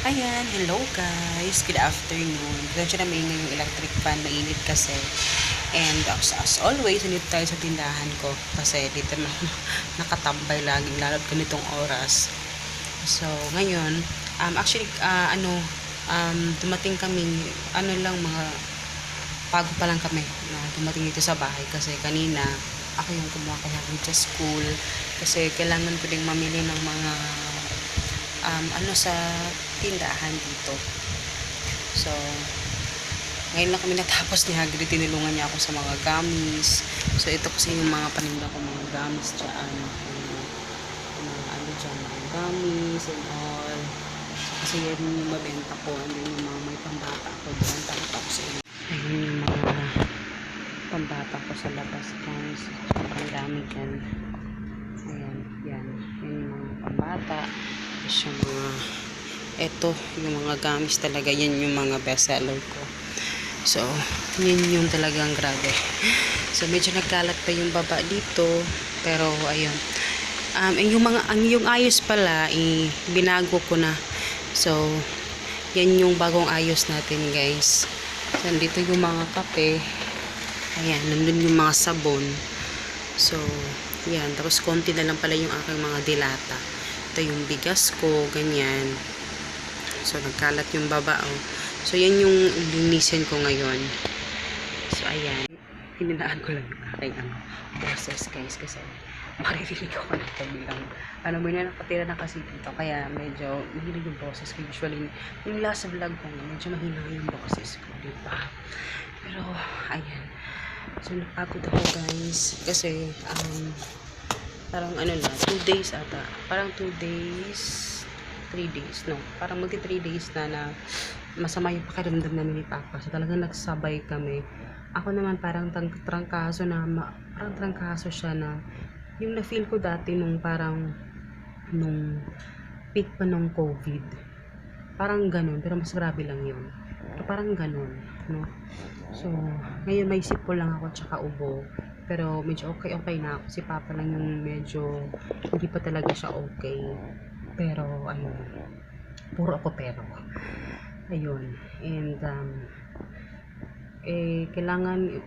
Ayan, hello guys. Good afternoon. Diyan na maingay yung electric fan, mainit kasi. And as always, nandito tayo sa tindahan ko kasi dito na nakatambay laging lalo't ganitong oras. So, ngayon, actually, dumating kami, lang mga bago pa lang kami na dumating dito sa bahay kasi kanina ako yung kumuha kay Harvey sa school kasi kailangan ko ding mamili ng mga sa tindahan dito. So, ngayon lang kami natapos ni Hagrid. Tinulungan niya ako sa mga gamis. So, ito kasi yung mga paninda ko, mga gamis dyan. Mga gamis and all. So, kasi yan yung mabenta ko. And then yung mga may pambata ko dyan. Tapos ayun yung mga pambata ko sa labas, guys. Sobrang dami dyan. Ayan, yan. Yan yung mga pambata. Tapos yung mga eto, yung mga gamis talaga, yan yung mga best seller ko. So, yun yung talagang grabe. So, medyo nagkalat pa yung baba dito. Pero, ayun. Yung ayos pala, binago ko na. So, yan yung bagong ayos natin, guys. So, dito yung mga kape. Ayan, nandun yung mga sabon. So, yan. Tapos, konti na lang pala yung aking mga dilata. Ito yung bigas ko, ganyan. So, nagkalat yung baba, oh. So, yan yung linisin ko ngayon. So, ayan. Hininaan ko lang yung aking, boses, guys. Kasi, maririnig ako na ito bilang, may nakatira na kasi dito. Kaya, medyo, mahilig yung boses ko. Usually, yung last vlog ko, medyo mahina yung boses ko, diba? Pero, ayan. So, napagod ako, guys. Kasi, parang, 2 days ata. Parang 2 days, 3 days, no? Parang magti 3 days na masama yung pakiramdam namin ni Papa. So, talagang nagsabay kami. Ako naman parang trangkaso siya na yung na-feel ko dati nung peak pa nung COVID. Parang ganun, pero mas grabe lang yun. Pero parang ganun, no? So, ngayon may sipol lang ako tsaka ubo. Pero medyo okay na ako. Si Papa lang yung medyo hindi pa talaga siya okay. Pero, ayun. Puro ako pero. Ayun. And, kailangan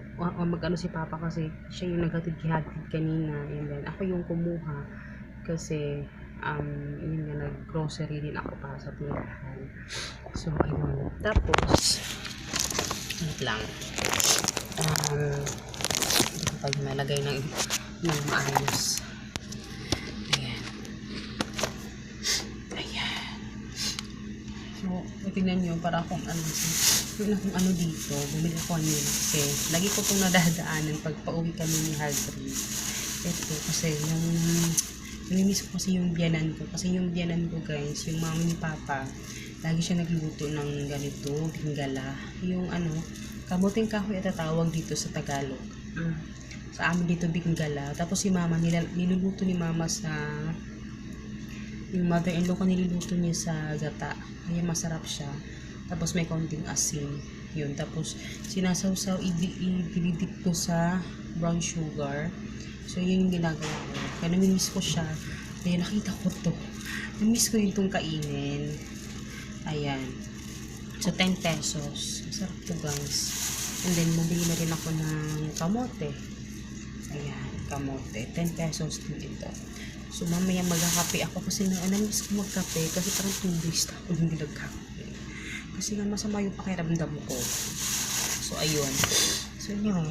si Papa kasi siya yung naghatid-hatid kanina. And then, ako yung kumuha. Kasi, yun nga, nag-grocery din ako para sa tindahan. So, ayun. Tapos, wait lang. Hindi ko pa yung nalagay ng maayos. So, tingnan nyo, para akong dito, bumili ako nyo kasi lagi ko itong nadadaanan pag pauwi kami ni Hagrid. Ito, kasi namiss ko kasi yung biyanan ko. Kasi yung biyanan ko, guys, yung mama ni Papa, lagi siya nagluto ng ganito, binggala. Yung kamuting kahoy at tatawag dito sa Tagalog. Sa amin dito, binggala. Tapos si mama, niluluto ni mama yung mother-in-law ko niluluto niya sa gata. Kaya masarap siya. Tapos may konting asin. Yun. Tapos sinasawsaw, ididip ko sa brown sugar. So yun yung ginagawa ko. Kaya namimiss ko siya. Kaya nakita ko to. Namimiss ko yung itong kainin. Ayan. So 10 pesos. Masarap to, guys. And then mabili na rin ako ng kamote. Ayan. Kamote. 10 pesos din ito. So, mamaya magkakape ako kasi namiss ko magkape kasi parang 2 days na ako hindi nagkape. Kasi nga masama yung pakiramdam ko. So, ayun. So, yun.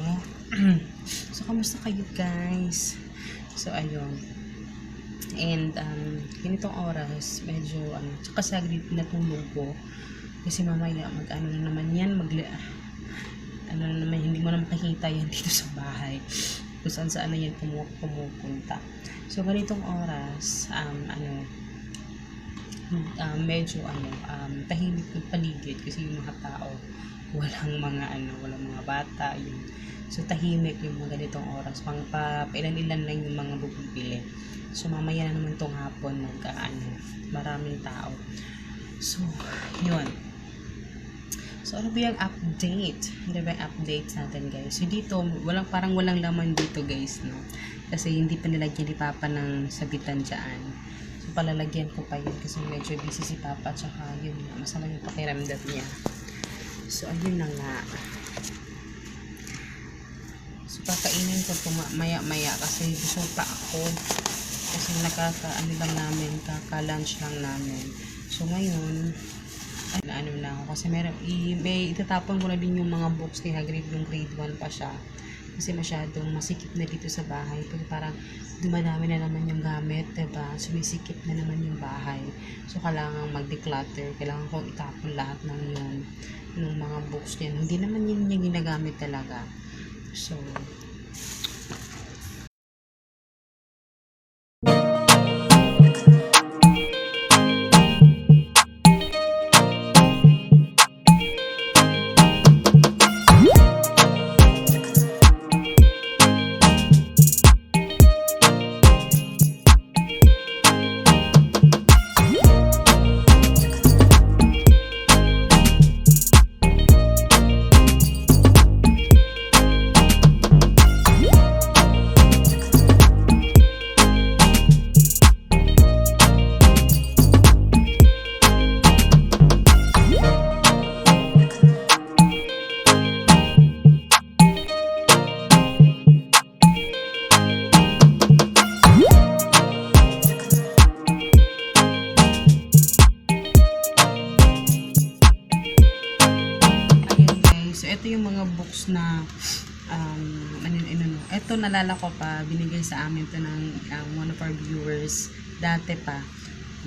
So, kamusta kayo, guys? So, ayun. And, ganitong oras, medyo, tsaka sa Hagrid natulog ko. Kasi mamaya, na naman yan, hindi mo na makikita yan dito sa bahay. Kung saan na yan pumupunta. So, ganitong oras, medyo, tahimik yung paligid kasi yung mga tao, walang mga bata, yun. So, tahimik yung mga ganitong oras. Ilan-ilan lang yung mga bubili. So, mamaya na naman tong hapon, maraming tao. So, yun. So, ano ba yung update? Ano ba yung update natin, guys? So, dito, parang walang laman dito, guys, no? Kasi hindi pa nilagyan ni Papa ng sabitan dyan. So, palalagyan ko pa yun kasi medyo busy si Papa, tsaka yun nga, masama yung pakiramdam niya. So, ayun na nga. So, kakainin ko ito maya-maya kasi busog pa ako. Kasi ano lang namin, kaka-lunch lang namin. So, ngayon, ano na ako. Kasi may itatapon ko na din yung mga books ni Hagrid nung grade 1 pa siya. Kasi masyadong masikip na dito sa bahay. Pero parang dumadami na naman yung gamit, diba? Sumisikip na naman yung bahay. So, kailangan mag-declutter. Kailangan kong itapon lahat ng yun. Yung mga books niya. Hindi naman yun yung ginagamit talaga. So, ito yung mga books na ito nalala ko pa, binigay sa amin to ng one of our viewers dati pa,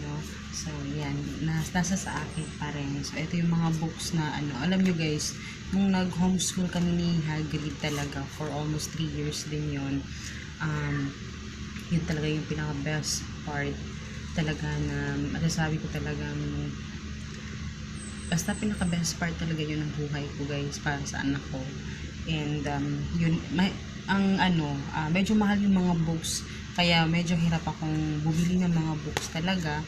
no? So yan, nasa sa akin pa rin. So ito yung mga books na alam nyo guys, nung nag-homeschool kami ni Hagrid talaga for almost 3 years din yun. Yun talaga yung pinaka best part talaga na masasabi ko talagang basta pinaka best part talaga yun ng buhay ko guys para sa anak ko. And yun medyo mahal yung mga books, kaya medyo hirap akong bumili ng mga books talaga,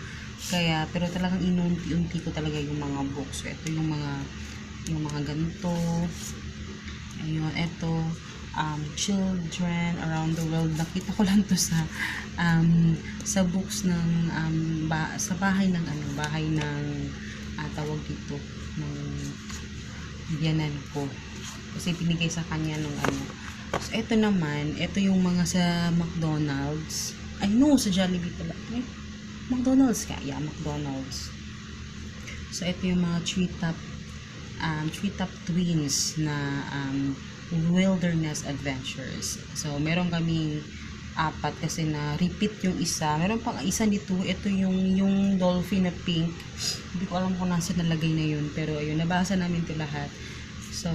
kaya pero talagang inunti-unti ko talaga yung mga books. So ito yung mga ganito, ayun, ito Children Around the World. Nakita ko lang to sa books ng sa bahay ng tawag dito ng biyanan ko kasi binigay sa kanya nung So ito naman, ito yung mga sa McDonald's, sa Jollibee pala, McDonald's ka, yeah, McDonald's. So ito yung mga Treetop Twins na Wilderness Adventures. So meron kaming 4 kasi na repeat yung isa. Meron pang isa dito. Ito yung dolphin na pink. Hindi ko alam kung nasa nalagay na yun. Pero ayun, nabasa namin ito lahat. So,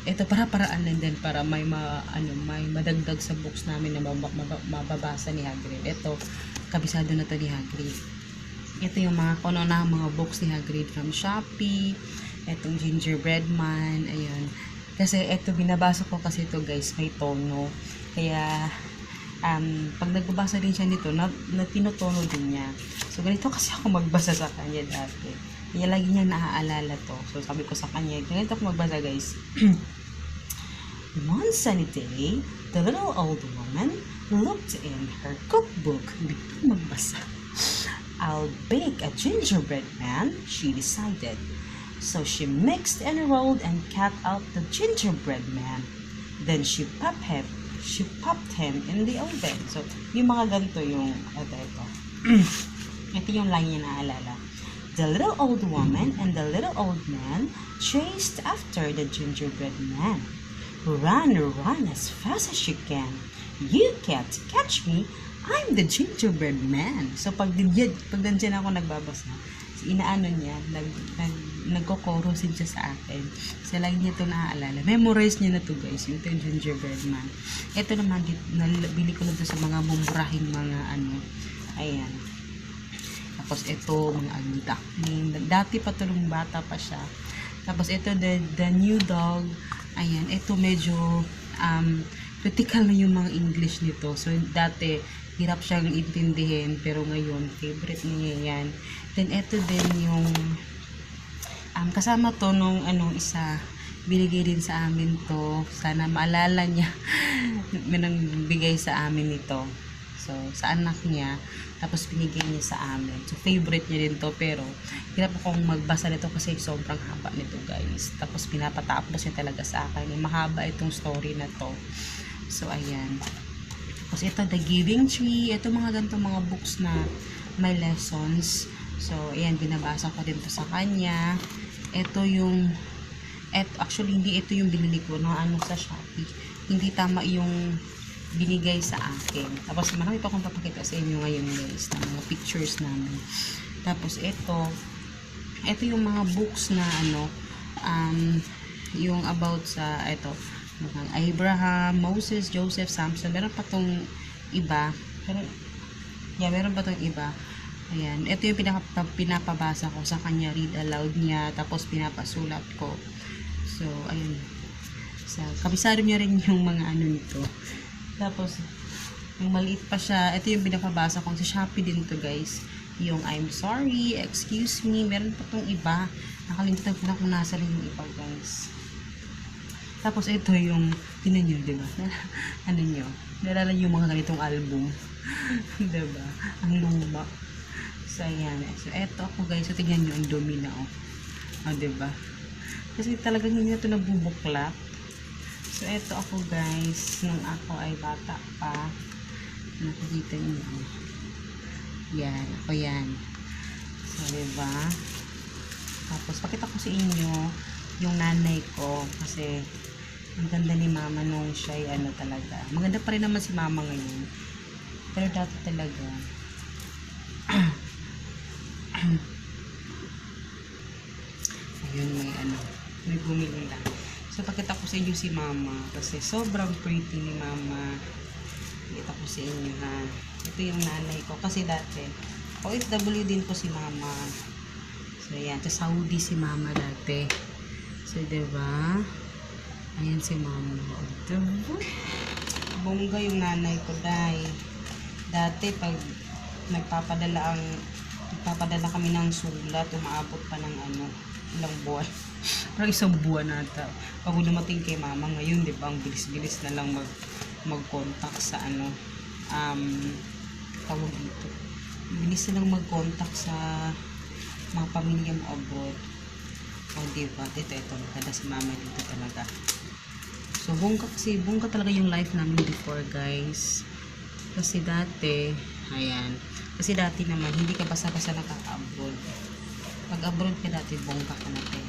ito para-paraan lang din para may madagdag sa books namin na mababasa ni Hagrid. Ito, kabisado na to ni Hagrid. Ito yung mga mga books ni Hagrid from Shopee. Itong Gingerbread Man. Ayun. Kasi ito, binabasa ko kasi ito guys, may tono. Kaya, pag nagbabasa din siya nito, na tinotono din niya. So, ganito kasi ako magbasa sa kanya dati. Kaya lagi niya naaalala to. So, sabi ko sa kanya, ganito ako magbasa guys. One sunny day, the little old woman looked in her cookbook. Biglang magbasa. I'll bake a gingerbread man, she decided. So, she mixed and rolled and cut out the gingerbread man. Then, she popped him in the oven. So, yung mga ganito yung, ito. Ito yung line niya naalala. The little old woman and the little old man chased after the gingerbread man. Run, run as fast as you can. You can't catch me. I'm the gingerbread man. So, pag nandiyan ako nagbabasa, inaano niya, nagko-chorus siya sa akin. So, lagi niya ito naaalala. Memorize niya na to guys, yung gingerbread man. Ito naman, nabili ko na to sa mga mumurahing mga ayan. Tapos ito, mga duckling. Dati pa ito nung bata pa siya. Tapos ito, the new dog. Ayan, ito medyo critical na yung mga English nito. So, dati, hirap siyang intindihin. Pero ngayon, favorite niya yan. Then, ito din yung kasama to nung isa. Binigay din sa amin to. Sana maalala niya. May nang bigay sa amin ito. So, sa anak niya, tapos binigay niya sa amin. So, favorite niya din to, pero hirap akong magbasa nito kasi sobrang haba nito, guys. Tapos, pinapatapos niya talaga sa akin. Mahaba itong story na to. So, ayan. Tapos, ito, The Giving Tree. Ito, mga ganito mga books na may lessons. So, ayan, binabasa ko din to sa kanya. Ito yung, actually, hindi ito yung binili ko, no, ano, sa Shopee. Hindi tama yung binigay sa akin. Tapos marami pa akong papakita sa inyo ngayon, guys, ng mga pictures namin. Tapos ito yung mga books na ano, yung about sa mga Abraham, Moses, Joseph, Samson. Meron pa tong iba. Pero yeah, meron pa tong iba. Ayan, ito yung pinapabasa ko sa kanya, read aloud niya, tapos pinapasulat ko. So ayun. Kabisado niya rin yung mga ano nito. Tapos, yung maliit pa siya, ito yung pinapabasa ko sa Shopee din to, guys. Yung I'm sorry, excuse me, meron pa tong iba. Nakalimutan ko na kung nasa rin yung iba, guys. Tapos, ito yung, tinan nyo, diba? Ano nyo? Nalala yung mga ganitong album. Diba? Ang luma. So, ayan. So, ito ako, guys. So, tingnan nyo, ang dumi na, oh. Oh, diba? Kasi talagang hindi na ito nagbubuklat. So, eto ako, guys, nung ako ay bata pa. Nakikita niyo. Yan, ako yan. So, diba? Tapos, pakita ko sa inyo yung nanay ko. Kasi, ang ganda ni mama nung siya ay ano talaga. Maganda pa rin naman si mama ngayon. Pero dati talaga. Ayun, may bumili lang. So, pakita ko sa inyo si mama. Kasi sobrang pretty ni mama. Pakita ko sa inyo, ha. Ito yung nanay ko. Kasi dati, OFW din po si mama. So, ayan. Sa Saudi si mama dati. So, diba? Ayan si mama. Diba? Bongga yung nanay ko, dahil dati, pag nagpapadala kami ng sulat, umaabot pa ng ilang buwan. Parang isang buwan nata. Pag dumating kay mama ngayon, di ba, ang bilis-bilis na lang mag-contact sa tawag dito. Bilis na lang mag-contact sa mga pamilyang abroad. O, di ba? Ito, maganda si mama dito talaga. So, bongga talaga yung life namin before, guys. Kasi dati, ayan. Kasi dati naman, hindi ka basta-basta nakaka-abroad. Pag abroad ka dati, bongga ka natin.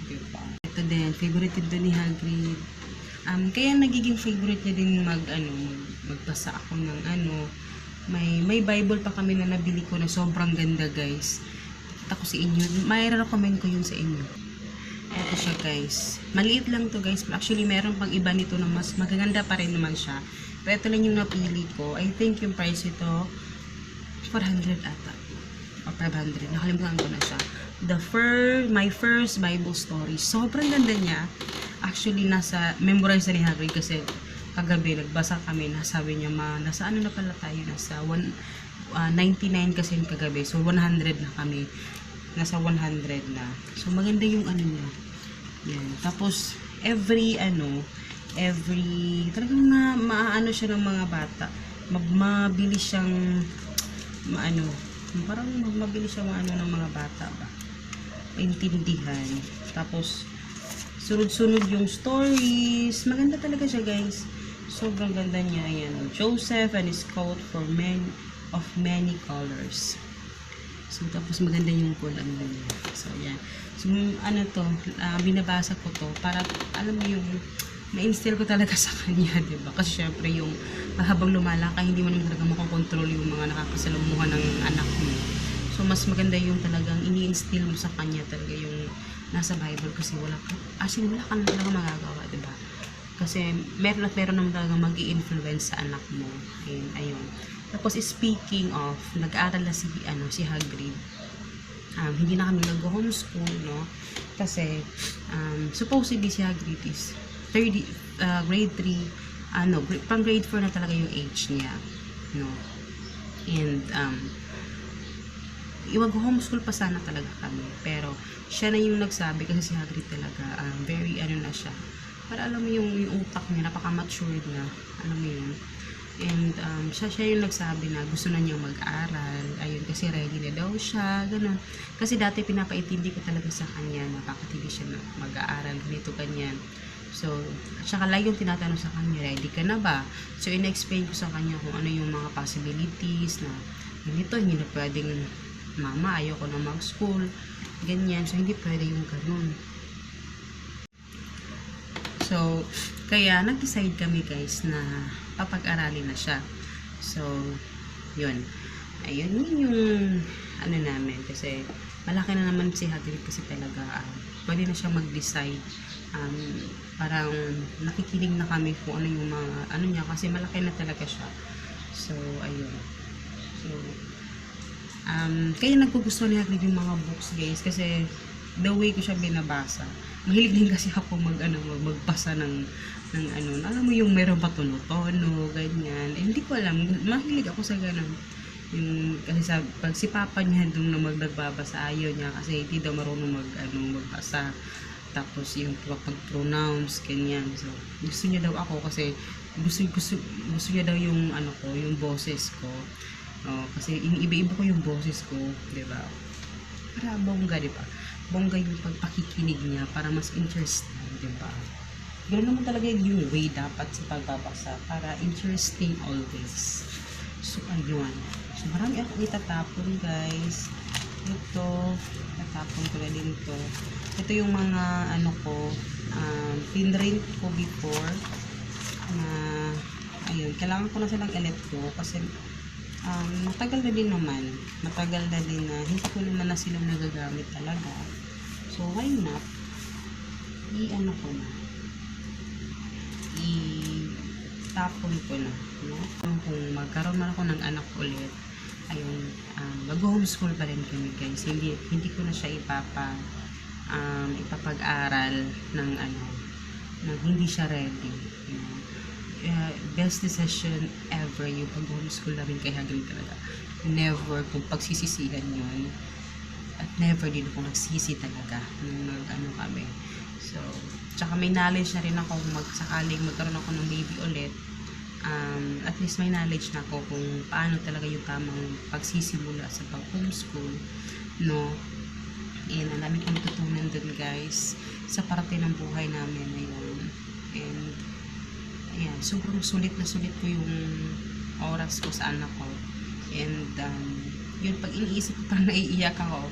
Diba? Ito din, favorite din ni Hagrid. Kaya nagiging favorite niya din magbasa ako ng may Bible pa kami na nabili ko na sobrang ganda, guys. Kita ko sa inyo. May recommend ko yun sa inyo. Ito siya, guys. Maliit lang to, guys. Actually, meron pang iba nito na mas magaganda pa rin naman siya. Pero ito lang yung napili ko. I think yung price ito, 400 ata. O 500. Nakalimutan ko na siya. My first Bible story. Sobrang ganda niya. Actually, memorize na ni Hagrid kasi kagabi nagbasa kami, sabi niya, nasa ano na pala tayo, nasa 99 kasi kagabi. So, 100 na kami. Nasa 100 na. So, maganda yung niya. Yan. Tapos, talagang maano siya ng mga bata. Mabilis siyang, parang mabilis siyang ng mga bata ba. Intindihan. Tapos, sunod-sunod yung stories. Maganda talaga siya, guys. Sobrang ganda niya. Ayan. Joseph and his coat of many colors. So, tapos maganda yung kulay niya. So, ayan. So, binabasa ko to para, alam mo yung, ma-instill ko talaga sa kanya, diba? Kasi syempre yung habang lumalaki, hindi mo naman talaga makokontrol yung mga nakakasalamuhan ng anak mo. So, mas maganda yung talagang ini-instill mo sa kanya talaga yung nasa Bible kasi wala ka na talaga magagawa, diba? Kasi meron naman talaga mag-i-influence sa anak mo. Ayun. Tapos, speaking of, nag-aaral na si Hagrid. Hindi na kami nag-homeschool, no? Kasi, supposedly si Hagrid is grade 3, pang grade 4 na talaga yung age niya, no? And, iwag-homeschool pa sana talaga kami. Pero, siya na yung nagsabi kasi si Hagrid talaga, very, na siya. Para alam mo yung utak niya, napaka-matured na, alam mo yun. And siya yung nagsabi na gusto na niyang mag-aral. Ayun, kasi ready na daw siya, ganun. Kasi dati pinapaintindi ko talaga sa kanya na bakit hindi siya mag-aaral, ganito, ganyan. So, at saka lang yung tinatanong sa kanya, ready ka na ba? So, ina-explain ko sa kanya kung ano yung mga possibilities na ganito, hindi na pwedeng, mama, ayoko na mag-school, ganyan. So, hindi pwede yung ganun. So, kaya nag-decide kami guys na papag-aralin na siya. So, yun. Ayun, yun yung ano namin. Kasi, malaki na naman si Hagrid kasi talaga, pwede na siya mag-decide. Parang nakikinig na kami kung ano yung mga, ano niya, kasi malaki na talaga siya. So, ayun. So, kaya nagkugusto ni Hagrid yung mga books guys, kasi the way ko siya binabasa. Mahilig din kasi ako magbasa ng ano, alam mo yung meron pa tono-tono, ganyan. Eh, hindi ko alam, mahilig ako sa ganun. Yung, kasi pag si Papa niya doon na nagbabasa, ayaw niya kasi hindi daw marunong magbasa. Tapos yung pag-pronounce, ganyan. So, gusto niya daw ako kasi gusto niya daw yung ano ko, yung boses ko. Kasi iniiba-iba ko yung boses ko, 'di ba? Para bongga, 'di ba? Bongga yung pagpakikinig niya para mas interesting, 'di ba? Ganoon naman talaga yung way dapat sa pagbabasa para interesting always. So, ayun. So, marami akong itatapon, guys. Ito, natapon ko na din to. Ito yung mga, ano ko, pinrint ko before. Ayun, kailangan ko na silang i-let go kasi matagal na din naman. Matagal na din na, hindi ko naman na silang nagagamit talaga. So, why not? I-ano ko na. I-tapon ko na. No? Kung magkaroon man ako ng anak ulit, ayun, mag-homeschool pa rin kami guys. Hindi ko na siya ipapag-aral ng hindi siya ready. You know? Best decision ever yung pag-homeschool namin kay Hagrid talaga. Never kung pagsisisihan yun. At never din ako nagsisi talaga nung kami. So, tsaka may knowledge na rin ako kung sakaling magkaroon ako ng baby ulit. At least may knowledge na ako kung paano talaga yung tamang pagsisimula sa pag-homeschool, no? And ang dami kong tutunan dun guys sa parte ng buhay namin ngayon. And ayan, sobrang sulit na sulit ko yung oras ko sa anak ko. And yun, pag iniisip ko parang naiiyak ako.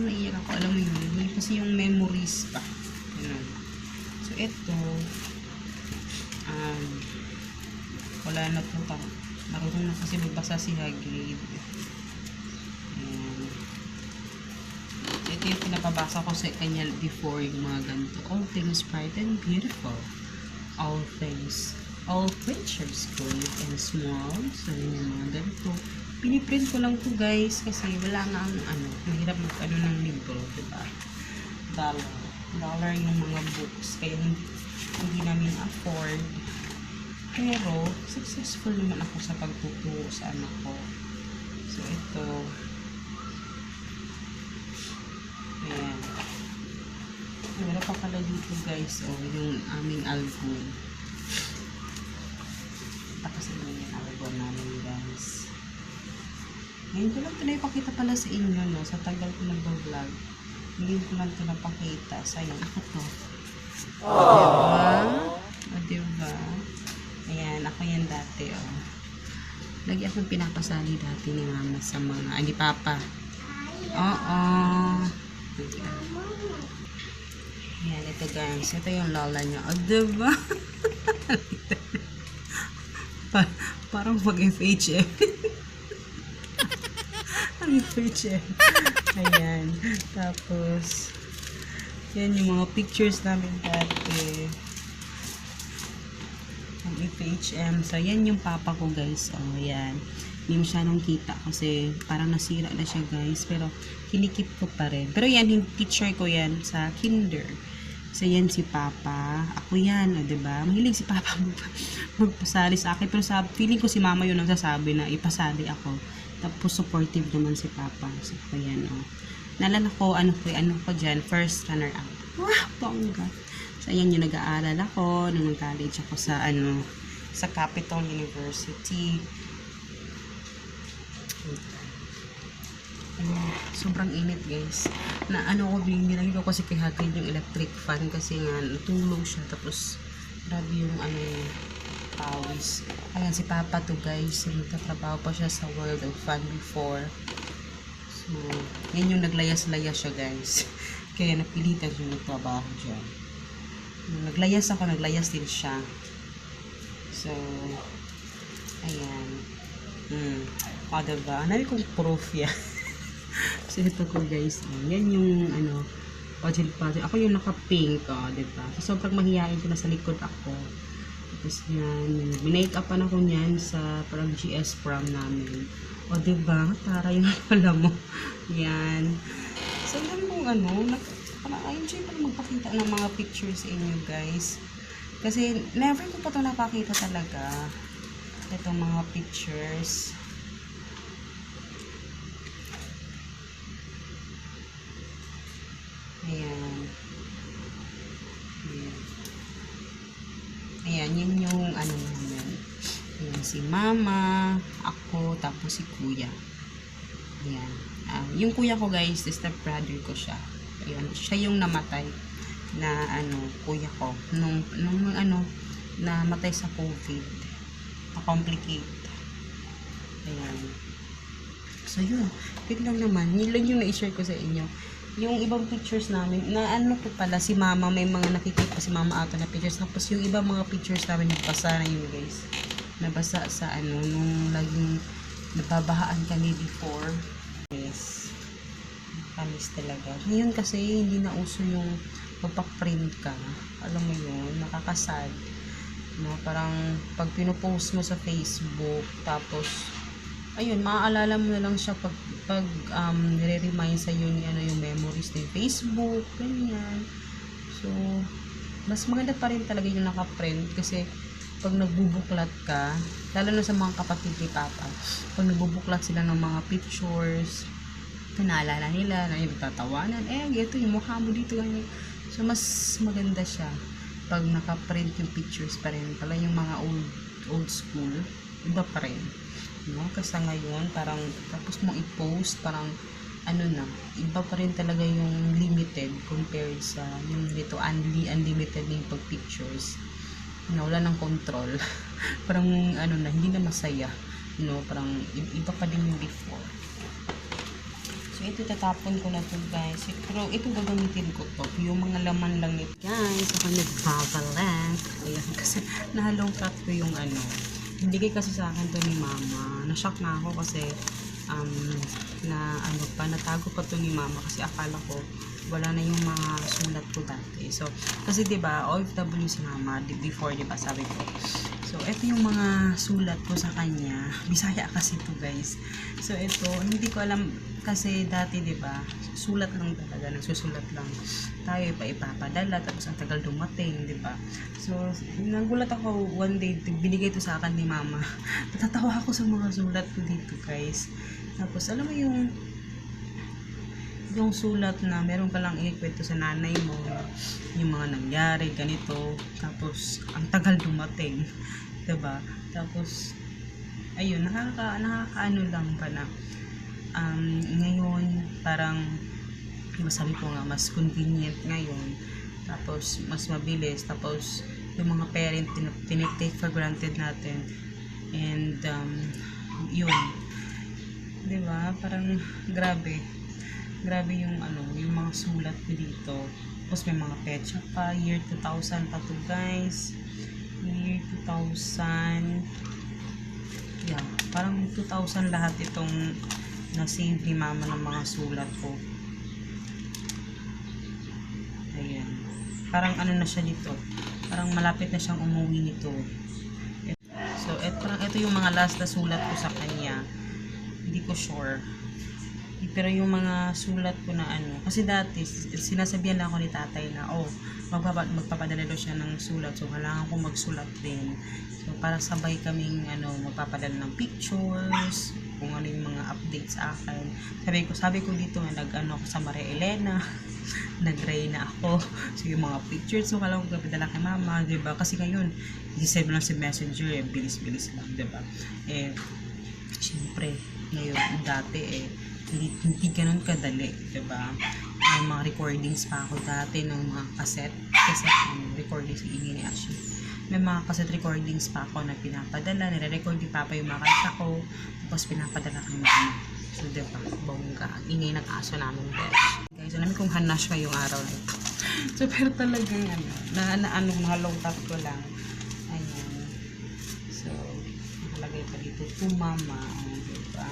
Naiiyak ako, alam mo yun, kasi yung memories pa. Ganun. So ito, wala na po pa. Marunong na kasi magbasa si Hagrid. Ayan. Ito yung pinapabasa ko sa kanya before, yung mga ganito. All things bright and beautiful. All things, all creatures good and small. So, yun yung mga ganito. Piniprint ko lang to guys kasi wala nga ang mahirap ng libro, diba? $1 yung mga books. Kaya hindi namin afford. Pero, successful naman ako sa pagtuturo sa anak ko. So, ito. Ayan. Meron pa pala dito guys, yung aming album. Tapos naman yung album namin guys. Ngayon ko lang ito na ipakita pala sa inyo, no? Sa tagal ko nag-vlog. Hindi ko lang ito napakita. Sayang, ako to. Diba? Ayan, ako yan dati, Lagi akong pinapasali dati ni mama sa mga, ni papa. Ayan, ito guys. Ito yung lola niya. Diba? Parang mag-FHM. Ang FHM. Ayan. Tapos, yan yung mga pictures namin dati. Ang FHM. So, yan yung papa ko guys. Ayan. Hindi masyadong kita kasi parang nasira na siya guys. Pero, kinikip ko pa rin. Pero yan, yung teacher ko yan sa kinder. So, yan si papa. Ako yan, diba? Mahilig si papa magpasali sa akin. Pero feeling ko si mama yun ang sasabi na ipasali ako. Tapos, supportive naman si papa. So, yan, Naalala ko, ano ko dyan, first runner-up. Wow, bongga. So, ayan yung nag-aaral ako, nung nag-college ako sa, sa Capital University. Sobrang init guys. Na ano ko, binigyan ko kasi kay Hagrid yung electric fan kasi nga natulog siya. Tapos grabe yung ano, pawis. Ayan si Papa to guys. Nagtatrabaho pa siya sa World of Fun before. So, yan yung naglayas-layas siya guys. Kaya napilitan siya magtrabaho dyan. Naglayas ako, naglayas din siya. So, ayan. O, diba? Nabi kong proof yan. So, ito ko guys. Yan yung, ano, puzzle. Ako yung naka-pink, diba? So, sobrang mahihain ko na sa likod ako. Tapos yan, minake upan ako niyan sa parang GS prom namin. O, diba? Para yung pala mo. Yan. So, yan mong ano, I-enjoy pa magpakita ng mga pictures sa inyo guys. Kasi, never ko pa ito napakita talaga. Itong mga pictures. Ayan. Ayan. Ayan, yun yung ano naman. Ayan, si Mama, ako, tapos si Kuya. Ayan. Yung kuya ko guys, step brother ko siya. Ayan, siya yung namatay na ano, kuya ko. Nung ano, namatay sa COVID. Na-complicate. Ayan. So yun, wait lang naman. Yun lang yung na-share ko sa inyo. Yung ibang pictures namin, na ano ko pala, si Mama, may mga nakikita si Mama ato na pictures. Tapos yung ibang mga pictures namin, nabasa na yun guys. Nabasa sa ano, nung laging nababahaan kami before. Yes. Kamis talaga. Ngayon kasi, hindi na uso yung magpa-print ka. Alam mo yun, nakakasad. No, parang pag pinopost mo sa Facebook, tapos ayun, maaalala mo na lang siya pag nire-remind sa iyo ni ano yung memories ng Facebook, ganyan. So, mas maganda pa rin talaga yung naka-print kasi pag nagbubuklat ka, lalo na sa mga kapatid ni Papa, pag nagbubuklat sila ng mga pictures, naalala nila, na yung tatawanan, ito yung mukha mo dito, ganyan. So, mas maganda siya pag naka-print yung pictures pa rin. Pala yung mga old school, iba pa rin. No? Kasi ngayon, parang tapos mo i-post, parang ano na, iba pa rin talaga yung limited compared sa yung dito unlimited yung pag-pictures. No, wala ng control. Parang ano na, hindi na masaya. No, parang iba pa din yung before. So, ito tatapon ko na to guys. Pero ito gagamitin ko to. Yung mga laman lang ito. Guys, ako nagbabalak. Ayan, kasi nahalong cut ko yung ano. Hindi kasi sa akin to ni Mama. Na-shock na ako kasi natago pa to ni Mama kasi akala ko wala na yung mga sulat ko dati. So, kasi 'di ba, OFW si Mama before, 'di ba, sabi ko. So, ito yung mga sulat ko sa kanya. Bisaya kasi to guys. So, ito, hindi ko alam kasi dati, 'di ba, sulat lang talaga, nagsusulat lang. Tayo pa ipapadala tapos ang tagal dumating, 'di ba? So, nagulat ako one day, binigay ito sa akin ni Mama. Natatawa ako sa mga sulat ko dito, guys. Tapos, alam mo yung sulat na meron ka lang ikwento sa nanay mo, yung mga nangyari, ganito. Tapos, ang tagal dumating, 'di ba? Tapos, ayun, nakakaano lang pa na, ngayon, parang, masabi ko nga, mas convenient ngayon. Tapos, mas mabilis. Tapos, yung mga parent, tinitake for granted natin. And, yun. Diba? Parang, grabe. Grabe yung, yung mga sulat ko dito. Tapos, may mga petsa pa. Year 2000 pa to, guys. Year 2000. Yeah. Parang 2000 lahat itong na-save ni Mama ng mga sulat ko. Ayan. Parang ano na siya dito. Parang malapit na siyang umuwi nito. So, ito yung mga last na sulat ko sa kanya. Hindi ko sure. Pero yung mga sulat ko na kasi dati, sinasabihan lang ako ni tatay na, magpapadala daw siya ng sulat. So, kailangan ko magsulat din. So, para sabay kaming, magpapadala ng pictures, kung ano yung mga updates sa akin. Sabi ko dito nga, nag-ako sa Maria Elena. nag-ray na ako. So, yung mga pictures, so kala ko kapadala kay mama, diba? Kasi ngayon, i-save lang si Messenger, eh, bilis-bilis lang, diba? Eh, syempre, ngayon, dati, hindi ganun kadali, diba? May mga recordings pa ako dati ng mga cassette recordings sa ingin ni Ashley. May mga cassette recordings pa ako na pinapadala, nire-record ni Papa yung mga kanta ko, tapos pinapadala kay mama. So, diba, bongga. Ingay ng aso namin, guys. Alam kong hanash ngayong araw na ito. So, pero talagang, mga low top ko lang. Ayan. So, nakalagay pa dito, to mama. Diba?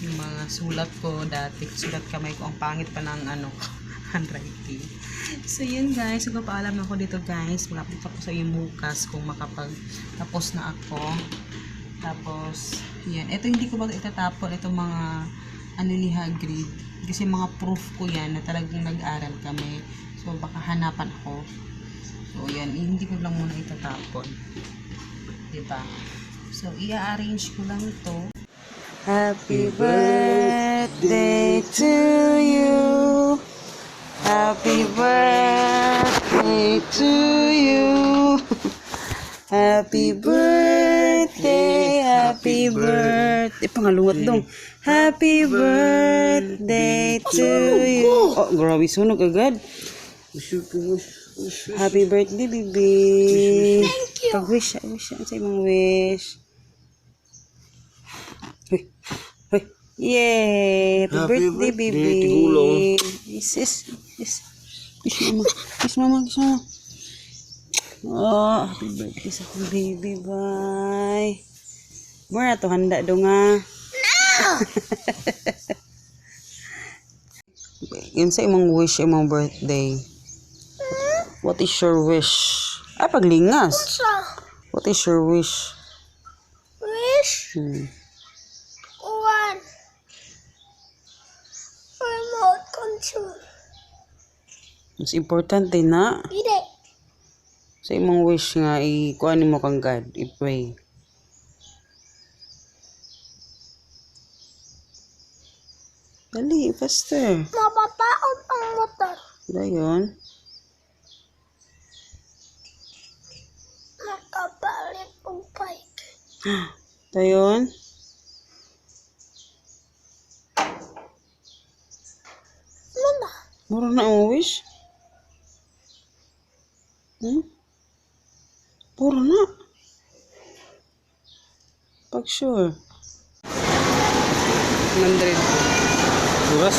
Yung mga sulat ko dati, sulat kamay ko, ang pangit pa ng, handwriting. So, yun, guys. So, paalam ako dito, guys. Malapit ako sa yung bukas kung makapag-tapos na ako. Tapos, yan. Ito hindi ko ba itatapon itong mga ni Hagrid. Kasi mga proof ko yan na talagang nag-aral kami. So, baka hanapan ako. So, yan. Hindi ko lang muna itatapon. Diba? So, i-arrange ko lang ito. Happy birthday to you. Happy birthday to you. Happy birthday, happy birthday. Pangalungat dong. Happy birthday to you. Oh, grabe, sunog agad. Happy birthday, baby. Pag-wish, wish sa imong wish. Hoy, hoy. Yay! Happy birthday, baby. Yes. Kiss mama. Oh, happy birthday sa akong baby, bye. Mura to handa do nga. No! Yun sa imong wish, imong birthday. What is your wish? Ay, paglingas. What is your wish? Wish? One. Remote control. Mas importante na. Hindi. Sa imong wish nga, kuhanin mo kang God, i-pray. Dali, faster. Mapapaon ang motor. Dayon. Makabalik ang bike. Dayon. Mama. Mura na ang wish. Puro na. Pag sure. 100. Bukas?